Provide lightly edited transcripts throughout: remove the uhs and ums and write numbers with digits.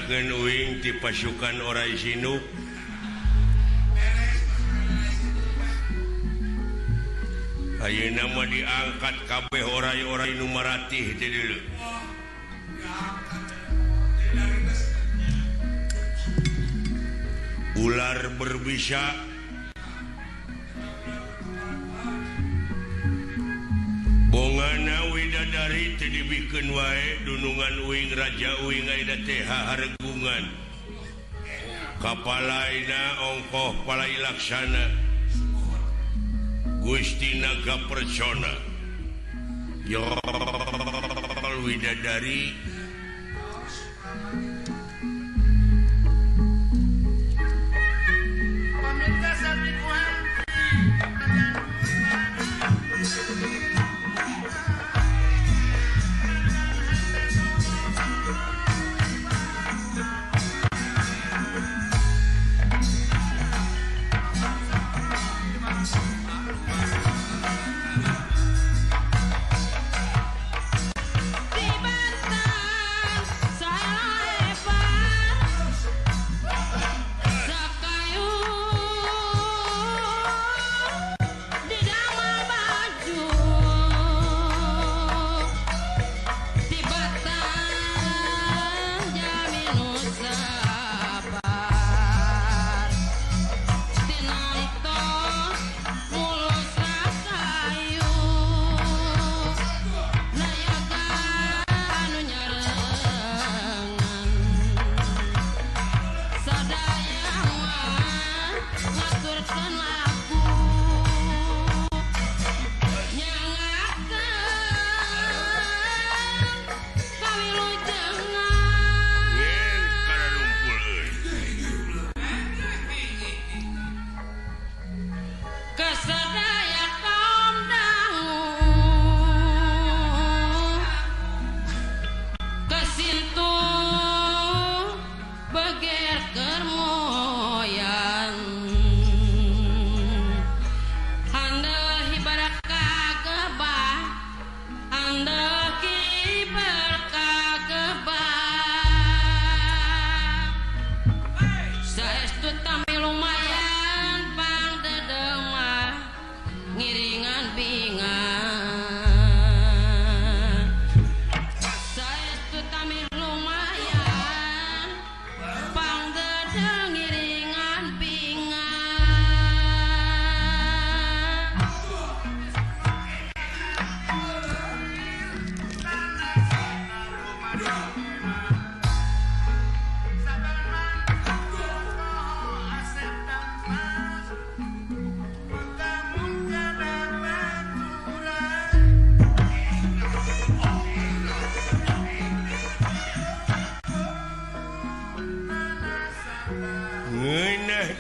Dibebejakeun uing ti pasukan orai sinuk. Ayeuna mah diangkat kabeh orai-orai nu maratih teh deuleu. Ular berbisa bongana widadari teu dibikeun wae dunungan uing raja uing ayeuna teh haregungan. Kapalaina ongkoh palai laksana Gusti Naga Persona. Yol widadari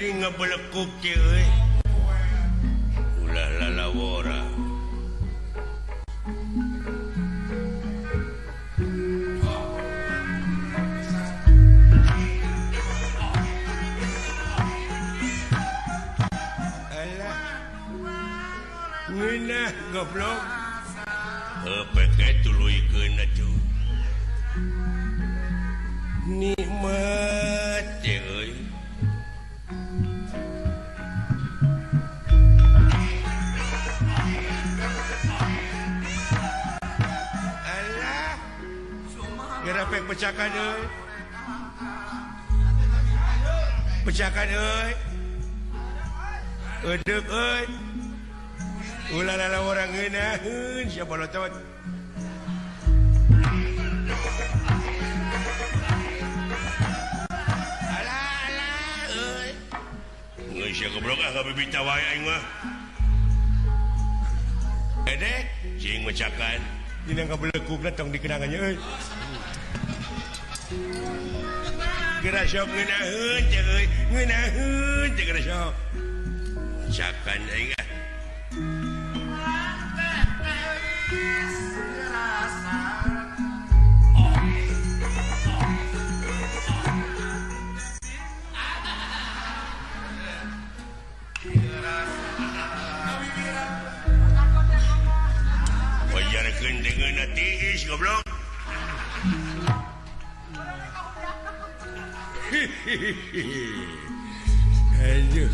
ngebelekuk euy. Ulah lalawora. Alah. Ngeunah goblok. Heuh peke tuluykeun atuh. Nikmat euy. Gerapek pecakan euy. Pecakan euy. Eudeup euy. Ulah lala orang ngeunaheun sia balotot. Alah alah euy. Geus sia goblok ah kabibita wae aing mah. Edek cing mecakan. Dina kabelekukna tong dikenangannya euy. Geura sok ngeunaheun teh euy, ngeunaheun teh geura sok. Cakan aing ah. Wajarkeun deungeunna tiis goblok. Aduh.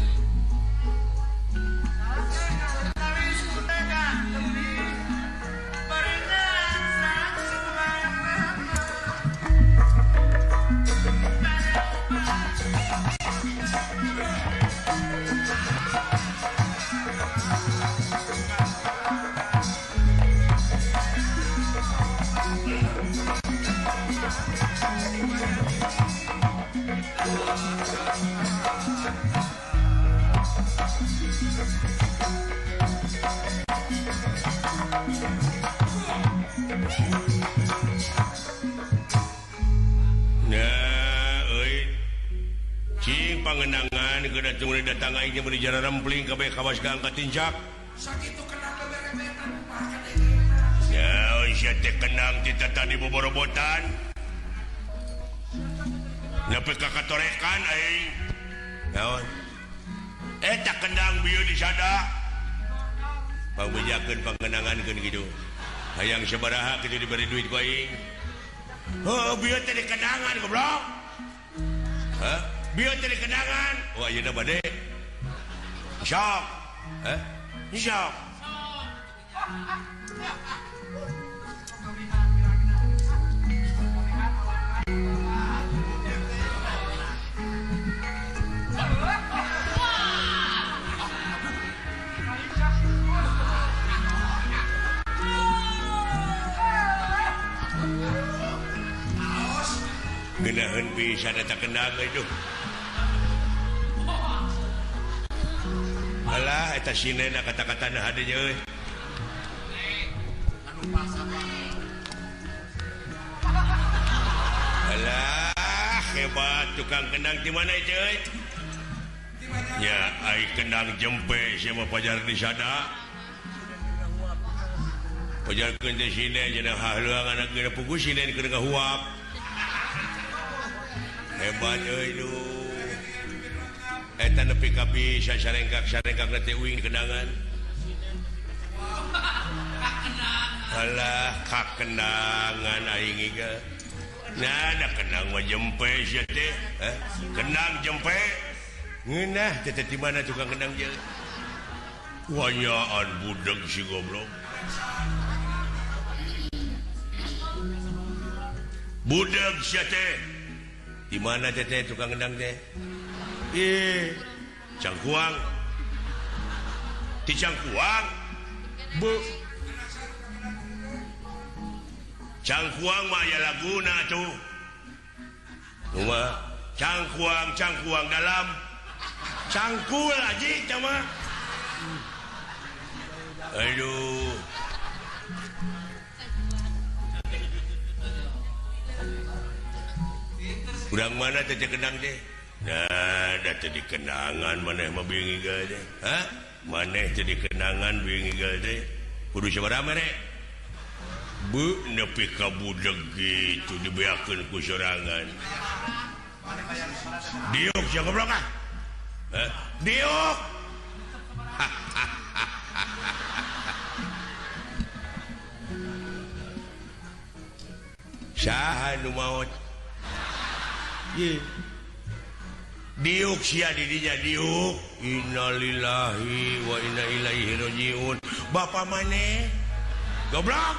Pangenangan kedatung datang aing meuli jara rempling kabeh kawas ka angkat tincak. Sakitu kenang beberebetan kumaha ya sia teh kenang ti tadi boborobotan. Nepi ka katorekan aing. Naon? Eta kendang bieu di sada. Pangbejakeun pangenangankeun kitu. Hayang sabaraha kitu diberi duit ku aing. Heuh bieu teh di kenangan goblok. Hah? Biar jadi kenangan. Wah, ayeuna bade. Sok. Hah? Sok. Geunaheun pisan eta kendang itu. Alah eta sinena kata-katana hadinya euy. Alah hebat tukang kendang di mana itu euy? Ya ai kendang jempe sia mah pajar di sada. Pajarkeun teh sinen cenah hahleuang anak geuna pugu sinen keur ngahuap. Hebat euy lu. Eta nepi ka bisa sarengkak-sarengkak teh uing kenangan. Alah kakenangan aing iga. Nah da kenang mah jempe sia teh. Hah? Kenang jempe. Ngeunah teh di mana tukang kendang je? Wanyaan budeg si goblok. Budeg sia teh. Di mana teh tukang kendang teh? Ih, cangkuang. Di cangkuang. Bu. Cangkuang mah aya laguna tuh. Kumaha? Cangkuang, cangkuang dalam. Cangkul aja teh mah. Aduh. Urang mana teh kendang teh? Nah, da teh dikenangan maneh mah bingi geus teh. Hah? Maneh teh dikenangan bingi geus teh. Kudu sabaraha mere? Bu nepi ka budeg kitu dibeakeun ku sorangan. Diuk sia goblok ah. Hah? Diuk. Saha nu maot? Ye. Diuk sia di dinya diuk. Innalillahi wa inna ilaihi rajiun. Bapa maneh? Goblok.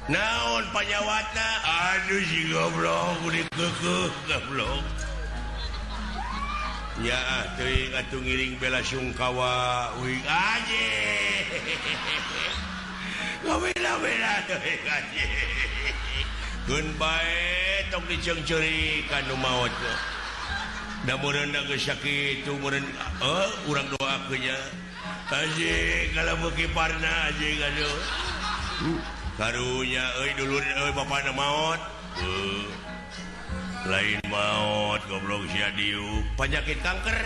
Naon panyawatna? Aduh si goblok dikeukeuh goblok. Ya teuing atuh ngiring bela sungkawa uing aje. Ngabela-bela teuing aje. Keun bae tong diceungceurikan nu maot. Da meureun geus sakitu meureun urang doakeun nya. Anjing kalau beuki parna anjing aduh. Karunya euy dulur euy bapana maot. Lain maot goblok sia diuk penyakit kanker.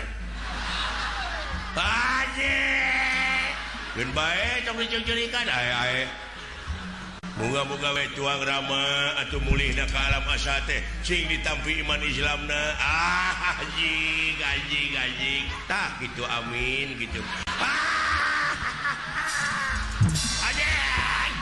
Anjing. Keun bae tong diceungceurikan ae ae. Moga-moga we tuang rama atuh mulihna ka alam asa teh sing ditampi iman Islamna. Ah anjing anjing anjing. Tah kitu amin kitu. Ah! Anjing.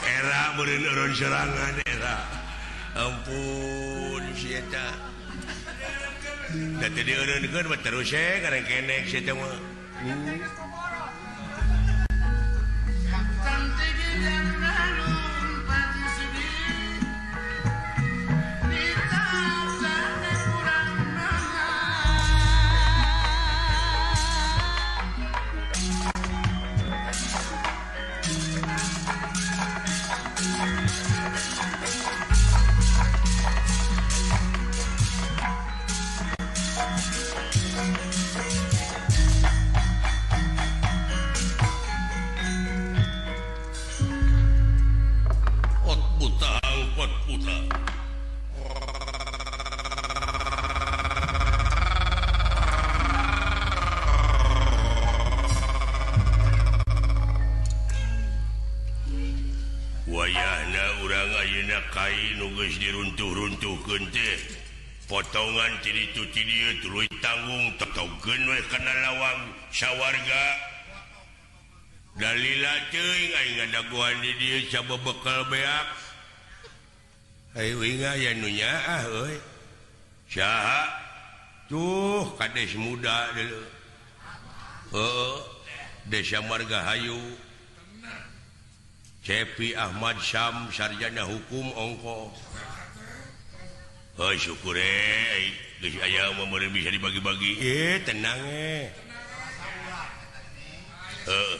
Era meureun eureun serangan era. Ampun si eta. Da teu dieureunkeun mah terus we karengkenek si eta mah. Diruntuh-runtuhkeun teh potongan ti ditu ti dieu tuluy tanggung totogeun we kana lawang sawarga dalila teuing aing ngadagoan di dieu sabebekel beak hayu aya nu nyaah euy saha tuh kades muda deuleu heuh desa Margahayu Cepi Ahmad Syam sarjana hukum ongko. Heuh syukur eh geus aya mah meureun bisa dibagi-bagi. Tenang eh. Heuh.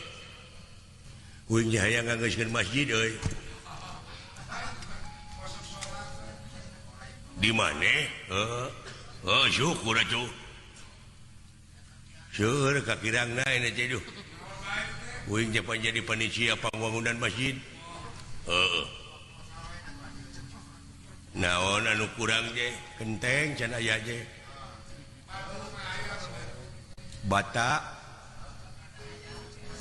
Uing hayang nganggeuskeun masjid euy. Di mana? Heuh. Heuh syukur atuh. Seueur kakirangna ini teh duh. Uing japan jadi panitia pembangunan masjid. Heeh. Naon anu kurang je, kenteng can aya je. Bata.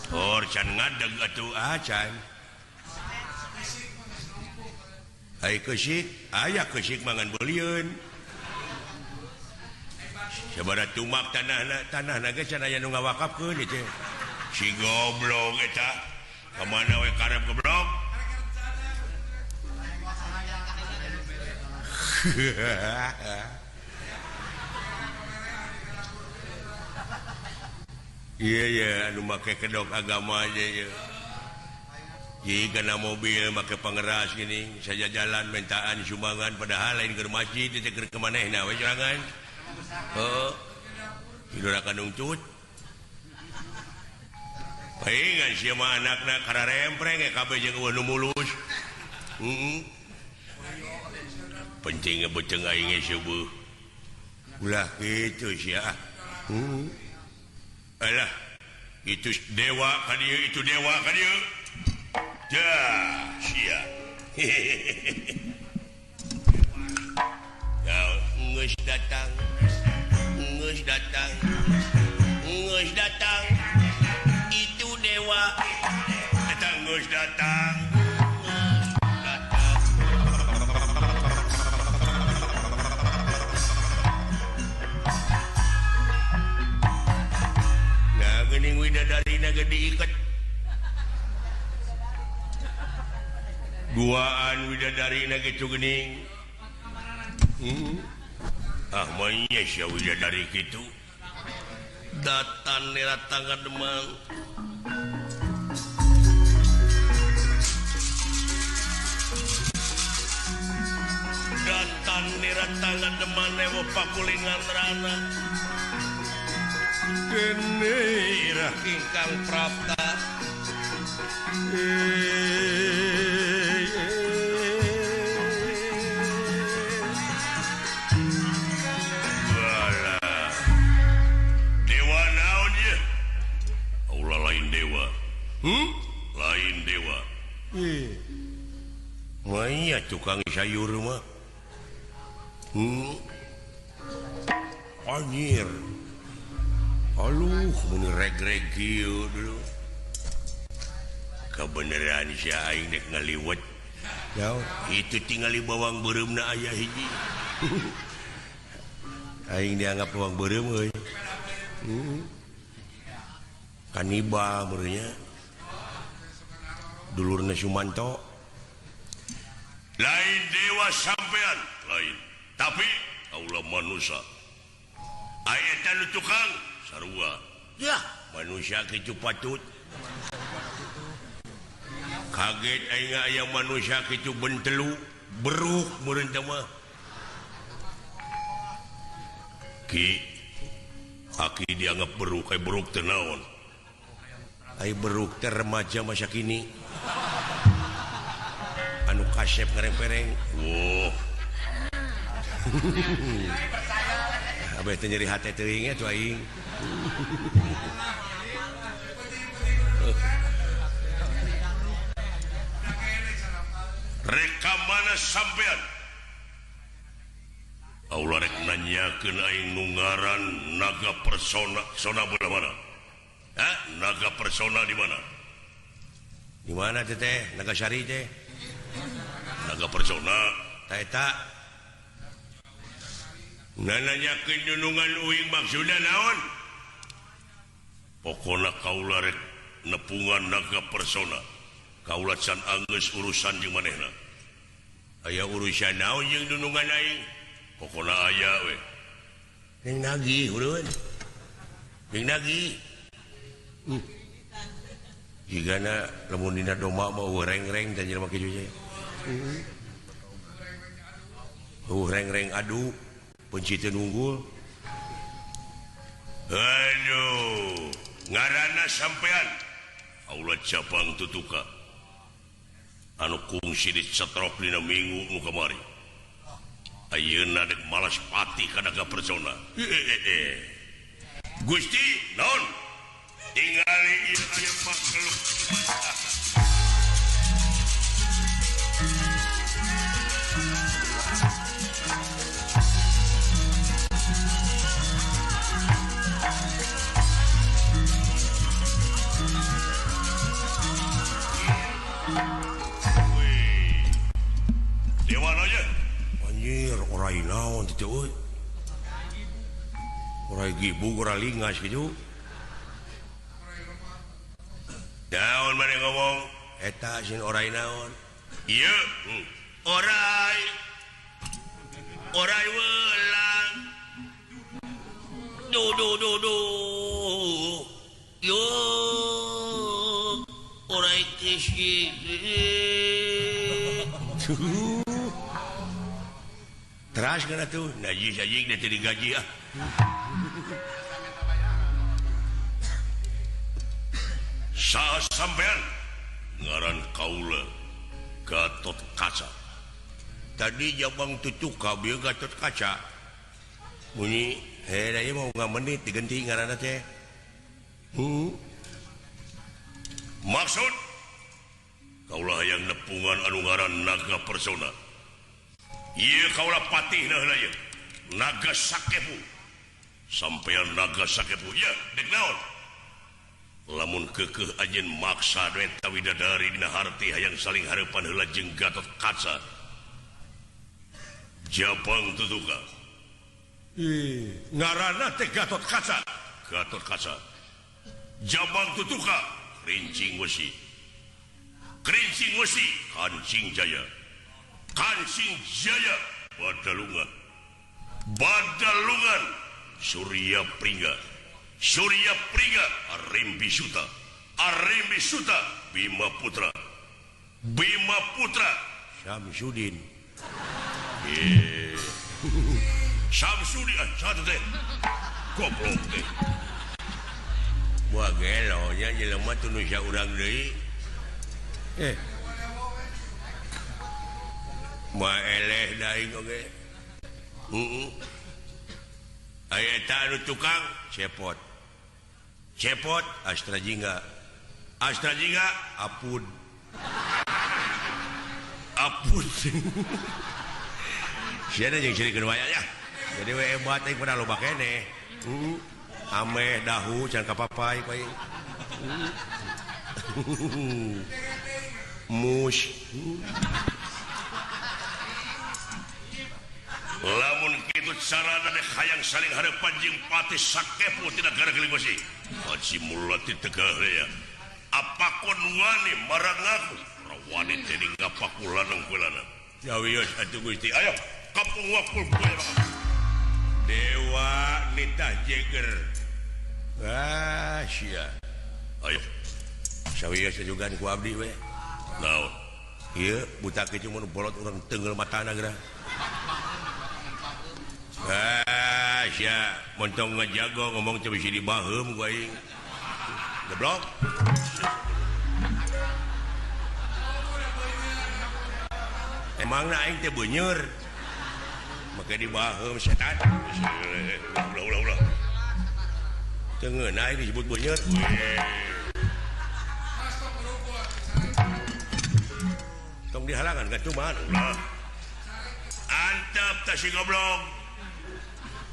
Or can ngadeg atuh acan. Ai keusik, aya keusik mangan beulian. Sabaraha tumak tanahna, tanahna ge can aya nu ngawakafkeun ieu teh. Si goblok eta kemana we karep goblok. Iya ya anu make kedok agama aja ya. Jika na mobil make pangeras gini saja jalan mentaan sumbangan padahal lain keur masjid teh keur kemanehna we sorangan. Heeh. Idora kanungcut. Paingan sia mah anakna kararempreng kabeh jeung eueuh nu mulus. Heeh. Penting beuteung aing ge seueuh. Ulah kitu sia. Heeh. Alah, itu dewa ka dieu, itu dewa ka dieu. Dah, sia. Ya, geus datang. Geus datang. Geus datang. Itu dewa datang, geus datang, datang. Nah, geuning widadarina ge diiket. Duaan widadarina kitu geuning. Ah, manya sia widadari kitu. Datan niratangan Demang. Datan niratangan Demang ewo pakulingan rana. Dene irah ingkang prapta. Lain dewa. Maya tukang sayur mah. Anjir. Aluh mun reg-reg kieu dulu. Kebeneran si aing dek ngaliwet. Itu tingali bawang beureumna aya hiji. Aing dianggap bawang beureum euy. Kaniba meureunnya. Dulurna Sumanto. Lain dewa sampean, lain. Tapi kaula manusia. Aya eta nu tukang sarua. Yah, manusia kitu patut. Kaget aing aya manusia kitu bentelu, beruk meureun teh mah. Ki aki dianggap beruk, ai beruk teh naon? Ai beruk teh remaja masa kini. Anu kasep ngarempereng. Wah. Abeh teh nyeri hate teuing atuh aing. Reka mana sampean? Aula rek nanyakeun aing nu ngaran naga persona, sona belah mana? Hah? Naga persona di mana? Di mana teh teh? Naga Sari teh? Naga persona ta eta. Nanyakeun dunungan uing maksudna naon? Pokona kaula rek nepungan naga persona. Kaula can anggeus urusan jeung manehna. Aya urusan naon jeung dunungan aing? Pokona aya we. Ning nagih urun. Ning nagih. Jigana lamun dina domba mah eueuh reng-reng teh jelema kitu teh. Eueuh reng-reng adu penciteun unggul. Aduh, ngaranna sampean Aula Japang Tutuka. Anu kungsi dicetrok dina minggu nu kamari. Ayeuna dek malas pati ka naga persona. Gusti, naon? Tingali ieu aya makhluk. Anjir, orai naon teh euy. Orai gibug, orai lingas kitu. Naon maneh ngomong? Eta sieun orai naon? Ieu, orai. Orai welang. Du du du du. Yo. Orai kisi. Teras kana tuh, najis anjing da teu digaji ah. Saha sampean? Ngaran kaula Gatot Kaca. Tadi Jabang Tutuka bieu Gatot Kaca. Bunyi, heh da ieu mah unggal menit digenti ngaranna teh. Maksud kaula hayang nepungan anu ngaran naga persona. Ieu kaula patihna heula ieu. Naga Sakepu. Sampean naga Sakepu ieu dek naon? Lamun keukeuh anjeun maksa eta widadari dina harti hayang saling hareupan heula jeung Gatot Kaca. Japang Tutuka. Ih, ngaranna teh Gatot Kaca. Gatot Kaca. Jabang Tutuka, Kerincing Wesi. Kerincing Wesi, Kancing Jaya. Kancing Jaya, Badalungan. Badalungan, Surya Pringga. Surya Pringga, Arimbi Suta. Arimbi Suta, Bima Putra. Bima Putra, Syamsuddin. Syamsuddin, satu teh. Goblok teh. Wah gelo nya jelema teu nu saurang deui. Mah eleh daing oge. Heeh. Aya eta anu tukang cepot. Cepot Astra Jingga. Astra Jingga apun. Apun. Sia jeung cirikeun waya nya. Jadi we hebat aing pada loba keneh. Heeh. Ameh dahu can kapapai paing. Mus. Lamun kitu carana dek hayang saling hareupan jeung Patih Sakepu tina gara-gara besi. Haji mulati tegah ya. Apakon wani marang aku wani teh ngapaku lanang kulanang. Jawios atuh Gusti. Ayo kapung wakul Dewa nitah jeger. Ah sia. Ayo. Sawios juga ku abdi we. Naon? Ieu buta kieu mun bolot urang tenggel matana geura. Ah sia, montong ngajago ngomong teh bisi dibaheum ku aing. Goblok. Emangna aing teh beuneur. Make dibaheum setan. Ulah ulah ulah. Teu ngeunah aing disebut beuneur. Tong dihalangan ka cuman ulah. Antep tah si goblok.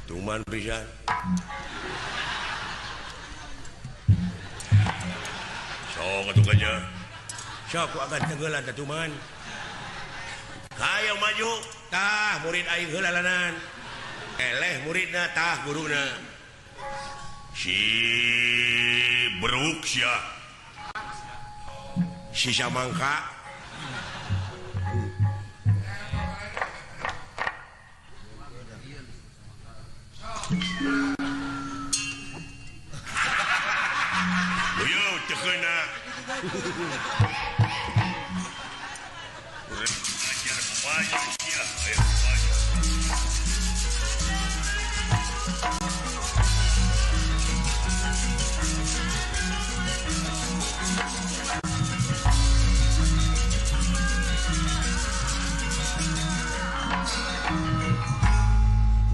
Tuman pisan. Sok atuh kanya. Sok ku agan tenggelan tah tuman. Hayo maju tah murid aing heula lanan. Eleh muridna tah guruna. Si beruk sia. Si samangka. Yo teu keuna. Maju sia, ayo maju.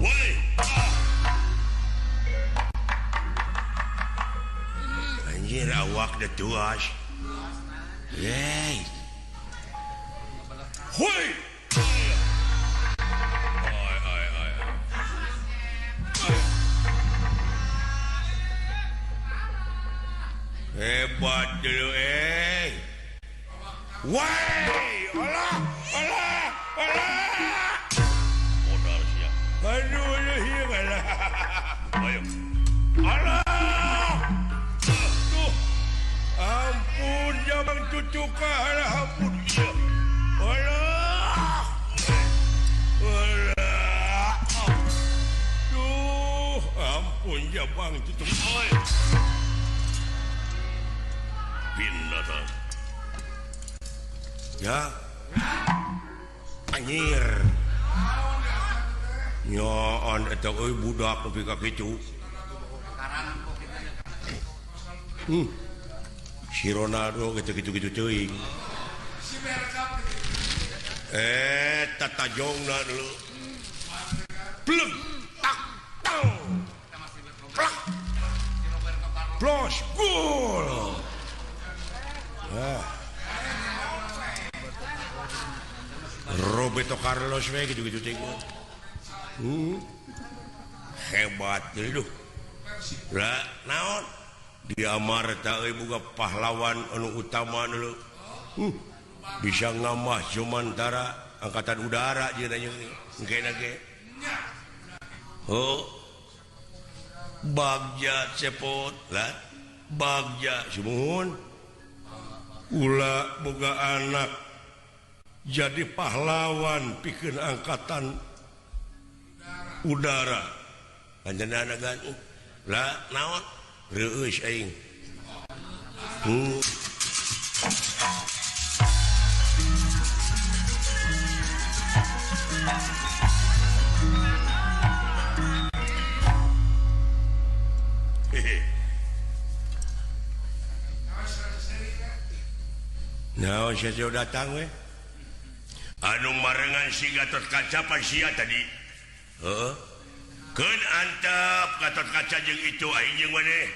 Woi, anjir awak dah tuas. Yeay. Hoi. Hebat dulu eh. Woi, alah, alah, alah. Modal sia. Aduh, ieu alah. Ayo. Alah. Tuh. Ampun jabang cucuka alah ampun. Alah. Alah. Duh, ampun jabang cucuk. Oi. Pindah ya anjir nyoon eta euy budak nepi ka kitu. Si Ronaldo gitu-gitu teuing. Tatajongna dulu. Bleng tak tang. Plak. Plos gol. Ah. Roberto Carlos we gitu-gitu teh. Hebat dulu. Lah naon? Di Amarta euy boga pahlawan anu utama dulu. Bisa ngamah Jumantara angkatan udara jeung engke ge. Oh. Bagja cepot lah. Bagja sumuhun. Ula boga anak jadi pahlawan pikeun angkatan udara. Anjeunna gan lah naon? Reueus aing. Naon sia datang we? Anu marengan si Gatot Kaca pan sia tadi. Heeh. Keun antep Gatot Kaca jeung itu aing jeung maneh.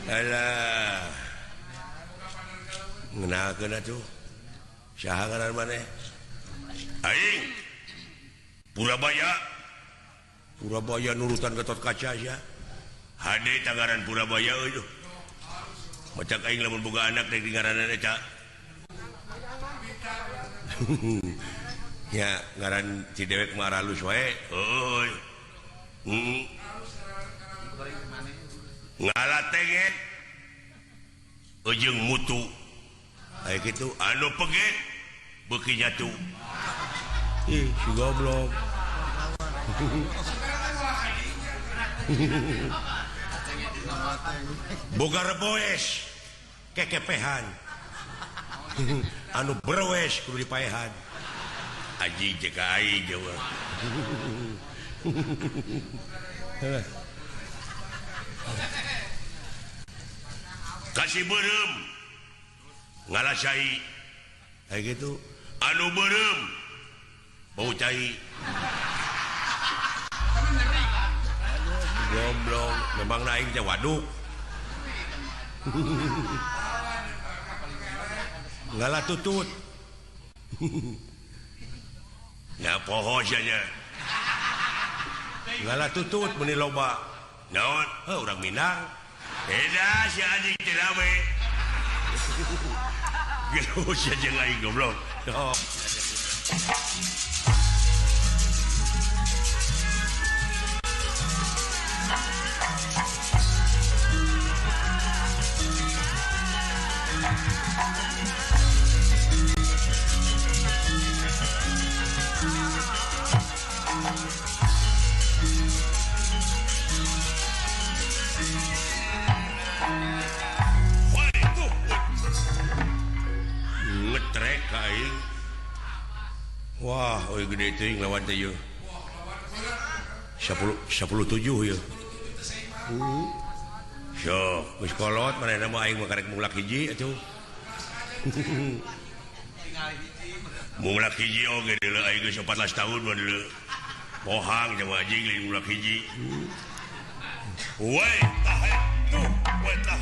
Alah. Ngeunahkeun atuh. Saha ngaran maneh? Aing. Purabaya. Purabaya nurutan Gatot Kaca sia. Hade tangaran Purabaya euy. Macak aing lamun boga anak rek dingaranan eta. Ya ngaran si dewek mah aralus wae. Euy. Ngala tenget ujung mutu. Aya kitu anu peget beuki nyatu. Ih, si goblok. Boga reboes kekepehan. Anu berwes kudu dipaehan. Aji jeung aing jawa. Kasih beureum ngalah cai. Kayak gitu. Anu beureum bau cai. Goblok, memang aing teh waduk. Ngalah tutut. Nya poho sia nya. Ngalah tutut meuni loba. Naon? Heuh urang Minang. Eda si anjing teh rame. Geus sia jeung aing goblok. Oh. Ngetrek ka aing. Wah, euy gede teuing lawan teh ieu. 10 17 ieu. Sok, geus kolot manehna mah aing mah karek mulak hiji atuh. Mulak hiji oge deuleu aing geus 14 tahun mah deuleu. Pohang jeung anjing lain mulak hiji. Woi, tah tuh, woi tah.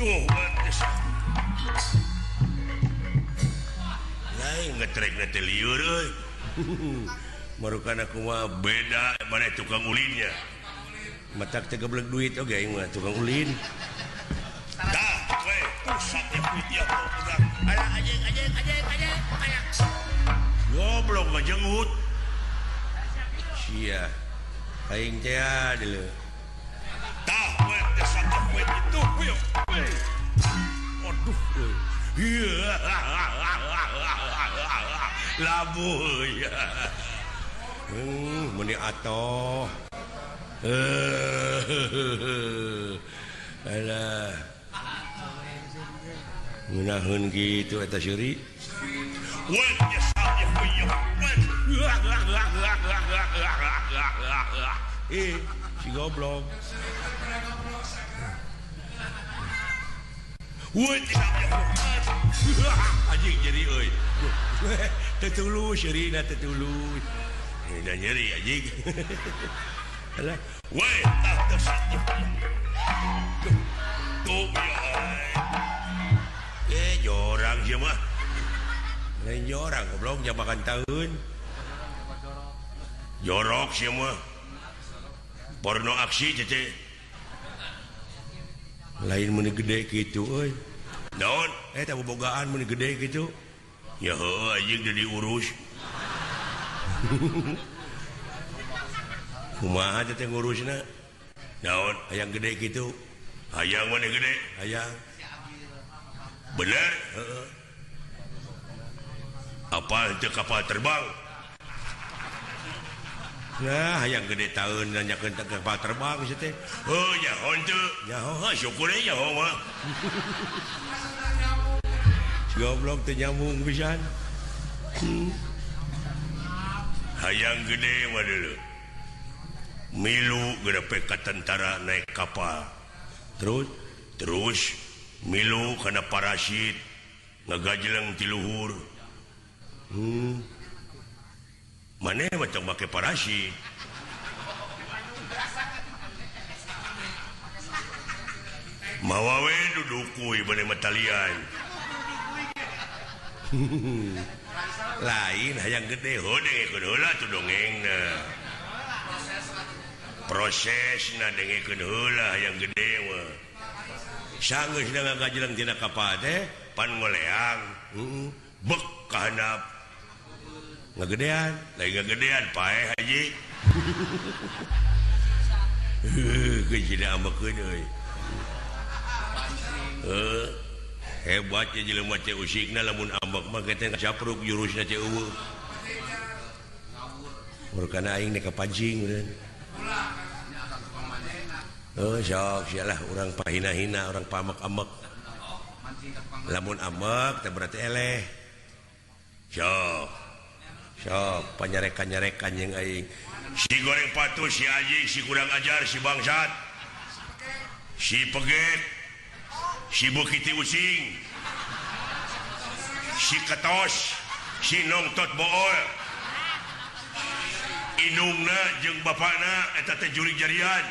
Tuh, lain ngetrek teh lieur euy. Marukan aku mah beda mana tukang ulinnya. Matak teh geblek duit oge aing mah tukang ulin. Tah, we, pusat ya ya urang. Ala anjing anjing anjing anjing. Goblok ngajenggut. Sia. Aing teh deuleu. Tah, we teh satu we itu we. Aduh euy. Labuh ya. Meni atoh. Alah. Ngeunaheun kitu eta seuri. Eh, si goblok. Anjing nyeri euy. Teu tulus seurina teu tulus. Da nyeri anjing. Alah, we tah teu tuh eh jorang sia mah. Lain jorang goblok jabakan taun. Jorok sia mah. Porno aksi cece. Lain meuni gede kitu euy. Naon? Eta bobogaan meuni gede kitu. Ya heuh anjing teu diurus. Kumaha teh ngurusna? Naon? Hayang gede kitu. Hayang meuni gede, hayang. Bener? Heeh. Apa teu kapal terbang? Nah, hayang gede taun nanyakeun teh kapal terbang sia teh. Heuh, nyaho teu. Nyaho, syukur we nyaho mah. Goblok teu nyambung pisan. Hayang gede mah deuleu. Milu gedepe ka tentara naik kapal. Terus milu kana parasit ngagajleng ti luhur. Maneh mah tong make parasit. Mawa we dudukuy bade matalian. Lain hayang gede heuh dengekeun heula tuh dongengna. Prosesna dengekeun heula hayang gede mah. Sanggeus ngagajleng tina kapal teh pan ngoleang. Bek ka handap. Ngagedean, lain ngagedean paeh haji. Heuh geus ambekeun euy. Heuh hebat ya jelema teh usikna lamun ambek mah teh capruk jurusna teh eueuh. Murkana aing nek kapancing meureun. Heuh sok sialah urang pahina-hina urang pamek-amek. Lamun ambek teh berarti eleh. Sok. Sok panyarekan-nyarekan jeung aing. Si goreng patuh, si anjing, si kurang ajar, si bangsat. Si peget. Si bukiti using. Si ketos, si nongtot bool. Inungna jeung bapakna eta teh jurig jarian.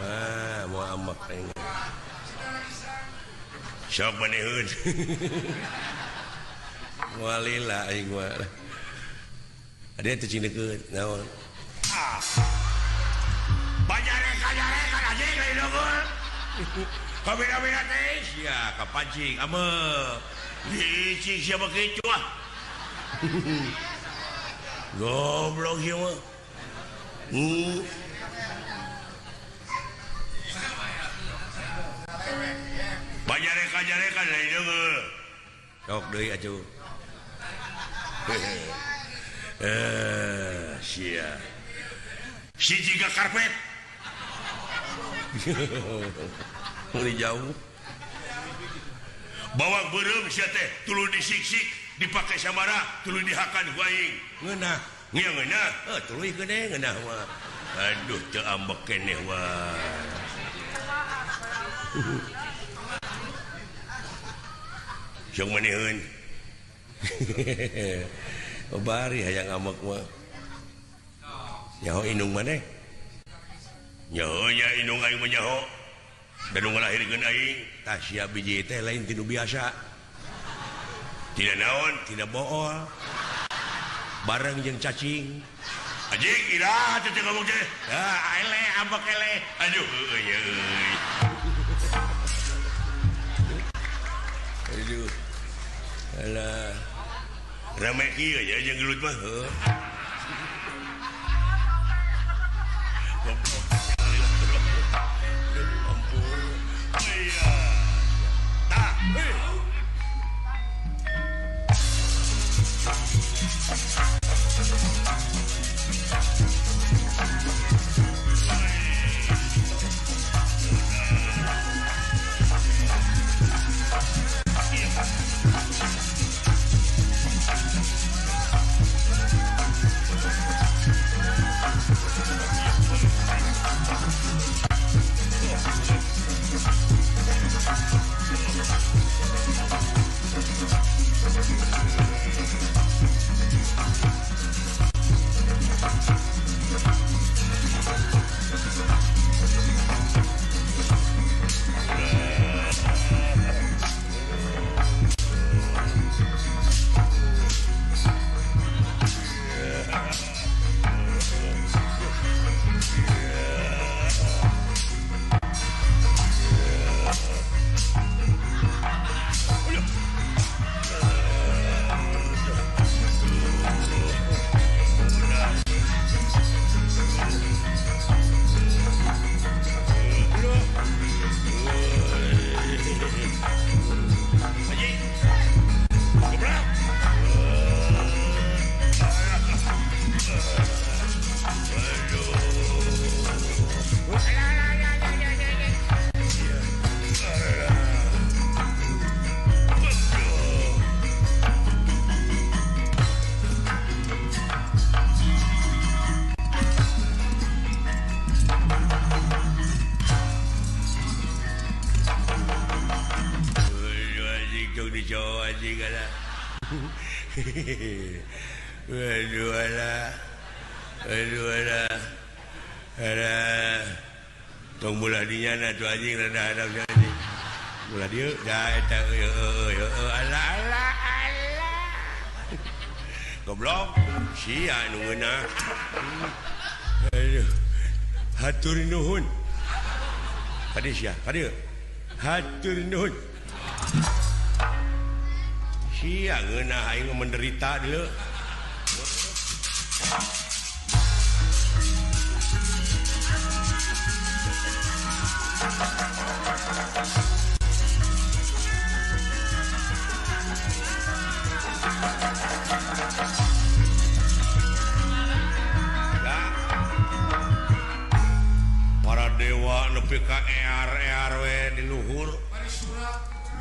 Wah, moal ambek aing. Sok maneheun. Moal lila aing mah. Ada teh cing deukeut naon. Ah. Banyarekan-nyarekan anjing lain unggul. Kabira-bira teh sia kapancing ame. Licik sia kitu ah. Goblok sia mah. Banyarekan-nyarekan lain unggul. Sok deui atuh. Sia. Si jiga karpet. Mulai jauh. Bawang beureum sia teh tuluy disiksik, dipake samara, tuluy dihakan ku aing. Ngeunah, ngeunah. Heuh tuluy geuning ngeunah mah. Aduh teu ambek keneh wah. Jeung maneheun. Bari hayang ambek mah. Nyaho indung maneh? Nyaho nya indung aing mah nyaho. Da nu ngalahirkeun aing tah sia biji teh lain tinu biasa. Tidak naon, tidak bool. Bareng jeung cacing. Anjing iraha teh ngomong teh. Ah eleh ambek eleh. Aduh heueuh nya euy. Aduh. Alah. Rame kieu nya jeung gelut mah heuh. Tong bola dinya na tuh anjing rada hadap anjing. Bola dieu da eta euy euy alah alah alah. Goblok sia nu ngeunah. Aduh. Hatur nuhun. Kadieu sia, kadieu. Hatur nuhun. Sia ngeunah aing menderita deuleu. Buta nepi ka ear-ear we di luhur.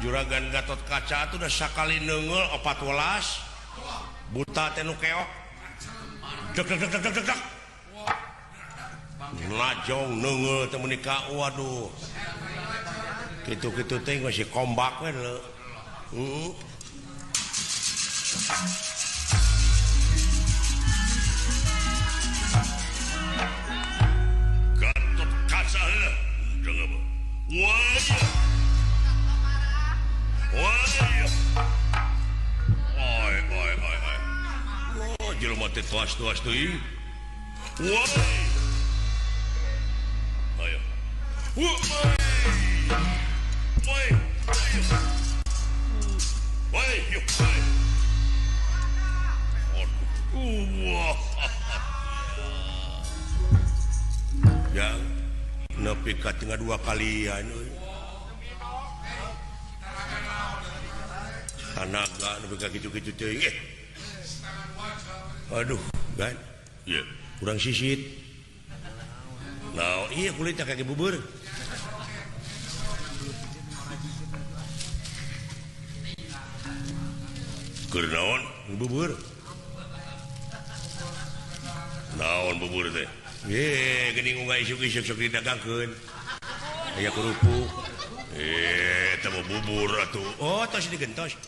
Juragan Gatot Kaca tuh udah sakali neunggeul 14. Buta teh nu keok. Dek dek dek dek dek. Lajong neunggeul teh meuni ka waduh. Kitu-kitu teh masih kombak we leuh. Heeh. Gatot Kaca heula. Wah. Wah. Oi oi oi oi. Oh, jelema teh tuas-tuas teuing. Wah. Ayo. Wah. Woi. Woi, yuk. Wah. Yang nepi ka tinggal dua kalian euy. Tanaga nepi ka kitu-kitu teuing. Aduh, gan. Ieu kurang sisit. Nah, iya kulitnya kayak bubur. Keur naon bubur? Naon bubur teh? Ye, geuning unggah isuk-isuk sok didagangkeun. Aya kerupuk. Teh mah bubur atuh. Oh, tos digentos.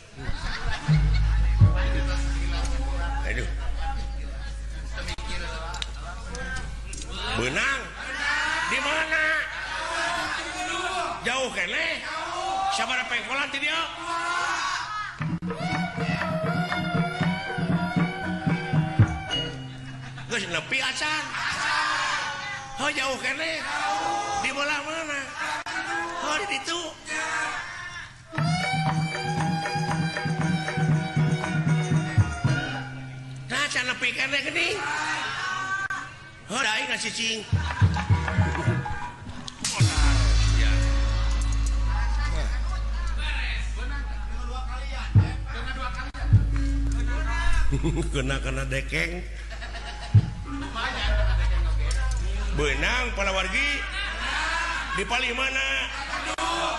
Aduh. Beunang. Di mana? Jauh keneh. Sabaraha pengkolan ti dieu? Geus nepi acan. Oh jauh keneh. Di belah mana? Oh di ditu. Nah, can nepi keneh geuning. Oh, da aing ngasicing. Kena-kena dekeng. Benang pala wargi di palih mana?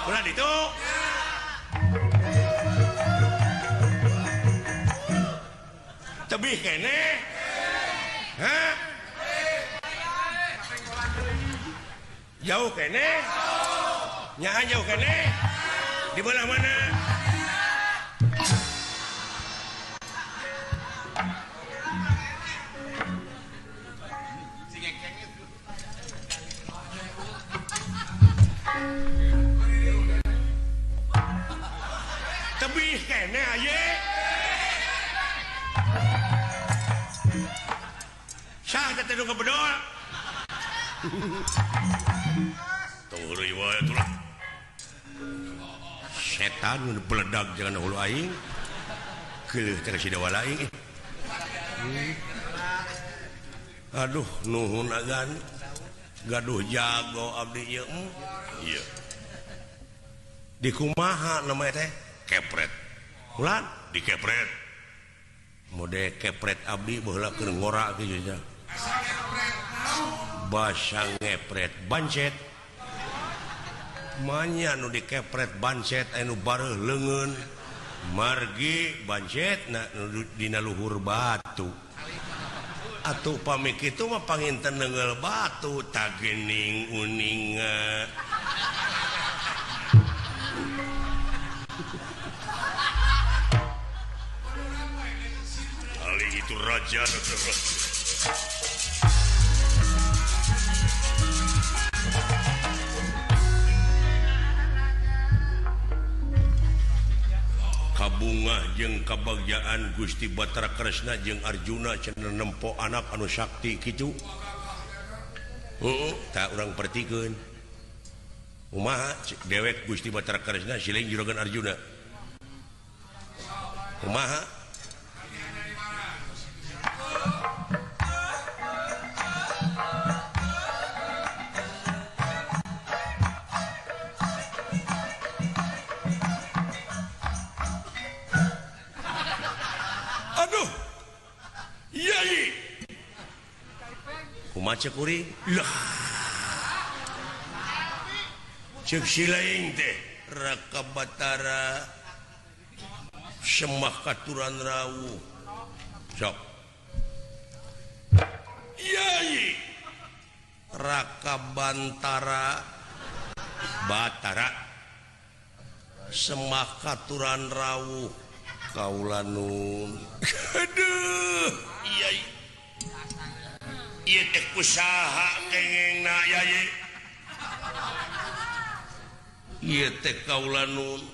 Belah ditu. Tebih keneh. Hah? Jauh keneh? Nyaan jauh keneh? Di belah mana? Tebih keneh aye. Sah teh nu ngebedol. Tong heureuy wae atuh lah. Setan nu beledag jangan hulu aing. Keuleuh teh si dawa aing. Aduh nuhun agan. Gaduh jago abdi ieu. Ieu. Di kumaha namanya teh? Kepret. Ulan dikepret. Mode kepret abdi baheula keur ngora kieu nya. Basa ngepret bancet. Manya nu dikepret bancet anu bareuh leungeun. Margi bancet na dina luhur batu. Atuh pami kitu mah panginten neunggeul batu tagening uninga. Itu raja kabungah jeung kabagjaan Gusti Batara Kresna jeung Arjuna cenah nempo anak anu sakti kitu. Heeh, tah urang pertikeun. Kumaha dewek Gusti Batara Kresna siling juragan Arjuna. Kumaha? Kumaha cek kuring? Lah. Cek si laing teh Raka Batara Semah katuran rawuh. Sok. Yai Raka Bantara Batara Semah katuran rawuh kaula nun. Aduh, yai. Ieu teh kusaha kengengna yai. Ieu teh kaula nun.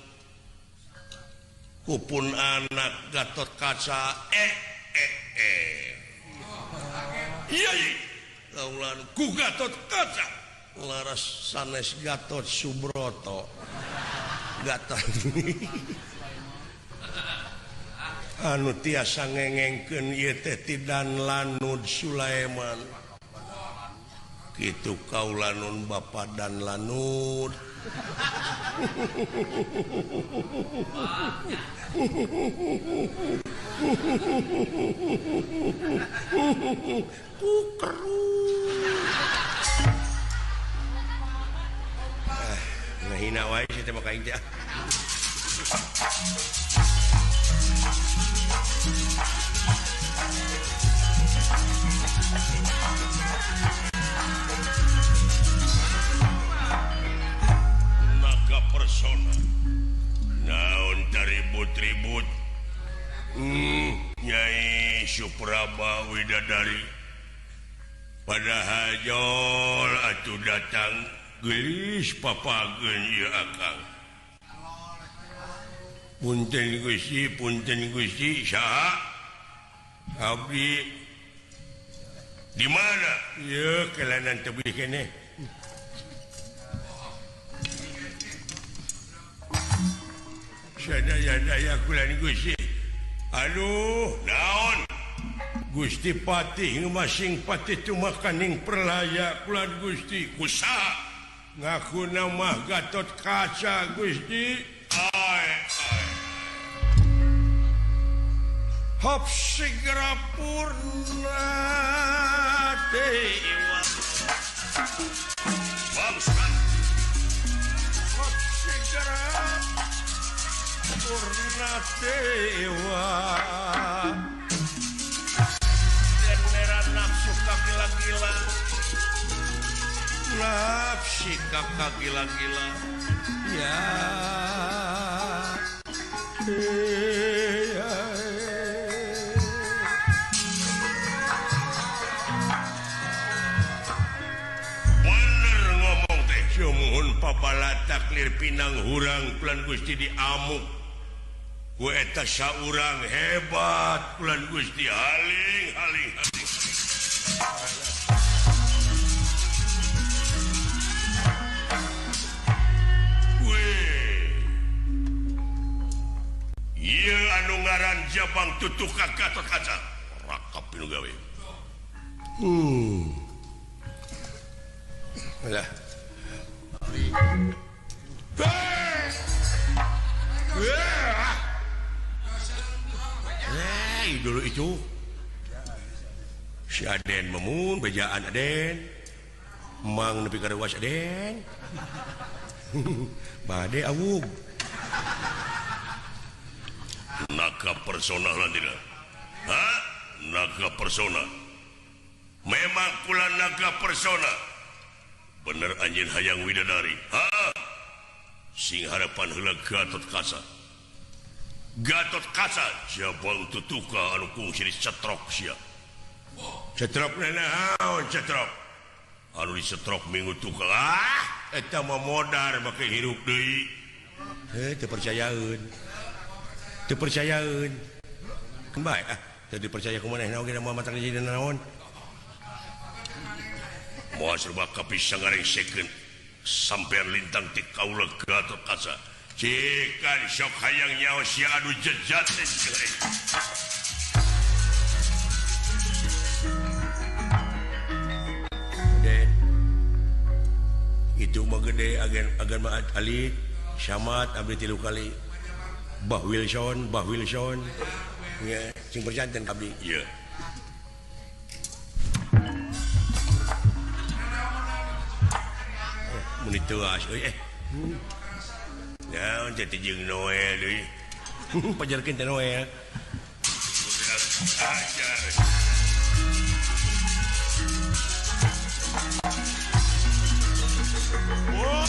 Kupun anak Gatot Kaca Yai kaula ku Gatot Kaca laras sanes Gatot Subroto. Gatot anu tiasa ngengengkeun ieu teh ti Dan Lanud Sulaiman. Kitu kaula nun Bapa Dan Lanud. Kukeru. Ngahina wae sia teh maka aing teh. Naga persona naon taribut-ribut. Nyai Supraba Widadari pada hajol atuh datang geulis papageun ieu akang. Punten Gusti saha? Abdi di mana? Ieu kelanan tebih keneh. Sadaya-daya kulan Gusti. Aduh, naon? Gusti Patih masing patih tumakaning perlaya kulan Gusti. Kusaha? Ngaku nama Gatot Kaca Gusti. Ai ai. Hop segera purna dewa. Bangsat. Hop segera purna dewa. Denera nafsu kagila-gila. Nafsi kakak gila-gila. Ya. Ya. Bener ngomong teh. Sumuhun pabala taklir pinang hurang kulan Gusti diamuk. Ku eta saurang hebat kulan Gusti haling haling haling. Ieu anu ngaran Jabang Tutuka Gatot Kaca rakap pinu gawe. Lah. Dulu itu si Aden memun bejaan Aden mang nepi ka reuas Aden. Bade awug. Naga persona landina. Ha? Naga persona. Memang kula naga persona. Bener anjeun hayang widadari. Ha? Sing harapan heula Gatot Kaca. Gatot Kaca Jabang Tutuka anu kungsi dicetrok sia. Cetrok naon cetrok? Anu dicetrok minggu tukang. Ah, eta mah modar make hirup deui. Heuh, teu percayaeun. Teu percayaeun. Bae ah, teu dipercaya ku manehna oge moal matak jadi naon. Moal serba kapisang ngarengsekeun sampean lintang ti kaula Gatot Kaca. Cikan sok hayang nyaho sia anu jejat teh. Den. Itu mah gede agan agan mah alit Samat abdi 3 kali. Bah Wilson, Bah Wilson. Nya sing perjanten abdi. Ieu. Mun teu euy eh. Naon teh jeung Noel deui. Pajarkeun teh Noel. Ajar. Woi.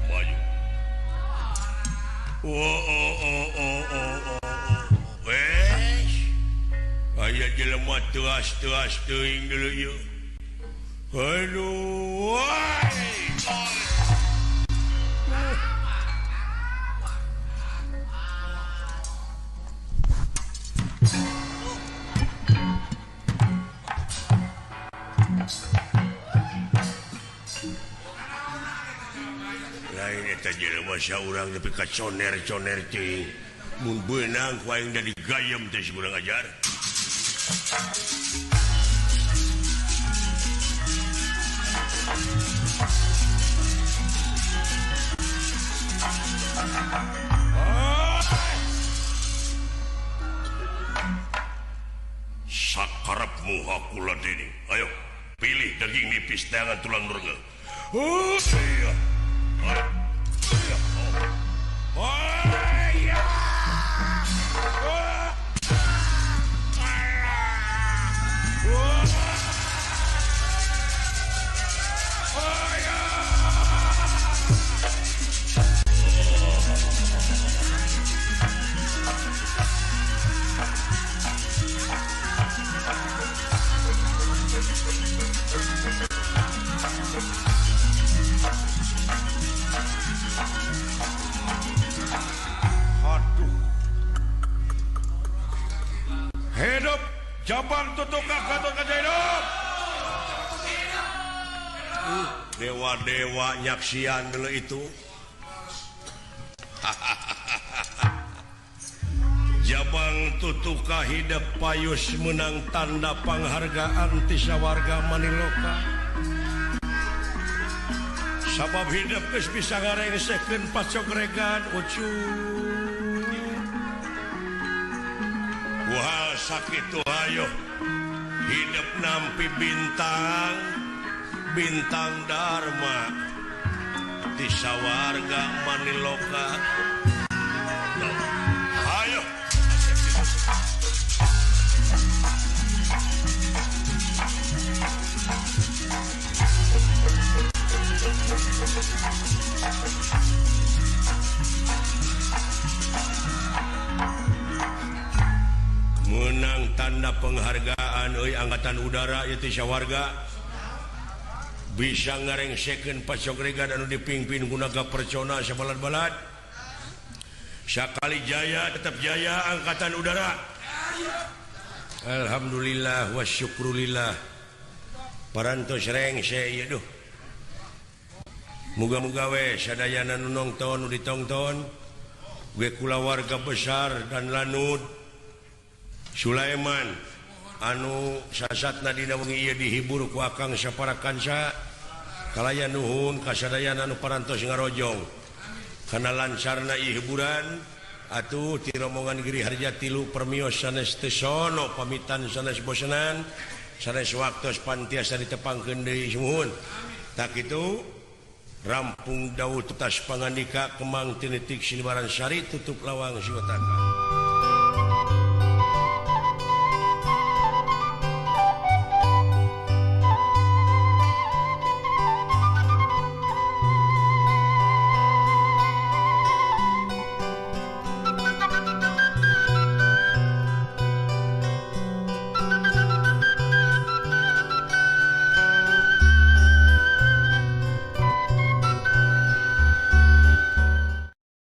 Maju. Oh oh oh oh oh oh. Wes. Aya jelema teas-teas teuing deuleu ieu. Aduh. Woi. Lain eta jelema saurang nepi ka coner-coner teuing. Mun beunang ku aing da digayem teh si kurang ajar. Sakarepmu hakula dini. Ayo, pilih daging nipis tangan tulang nurga. Oh, iya. Oh, iya. Aduh. Hidup Jabang Tutuka Gatot Kaca hidup. Dewa-dewa nyaksian dulu itu. Jabang Tutuka hidup payus menang tanda penghargaan ti sawarga Maniloka. Sabab hidup geus bisa ngarengsekeun pacogregan ucu. Wah sakitu hayo hidup nampi bintang bintang Dharma ti sawarga Maniloka. Ayo menang tanda penghargaan euy angkatan udara ieu teh sawarga bisa ngarengsekeun pacogregan anu dipimpin ku Naga Percona sabalad-balad. Sakali jaya tetap jaya angkatan udara. Alhamdulillah wa syukrulillah. Parantos rengse ieu duh. Muga-muga we sadayana nu nongton nu ditongton we kulawarga besar dan Lanud Sulaiman anu sasatna dina wengi ieu dihibur ku akang sapara kanca kalayan nuhun kasadayana anu parantos ngarojong kana lancarna ieu hiburan atuh ti rombongan Giri Harja 3 permios sanes teu sono pamitan sanes bosenan sanes waktos pantiasa ditepangkeun deui sumuhun. Tak kitu rampung dawuh tutas pangandika kemang tinitik silibaran sari tutup lawang siwataka.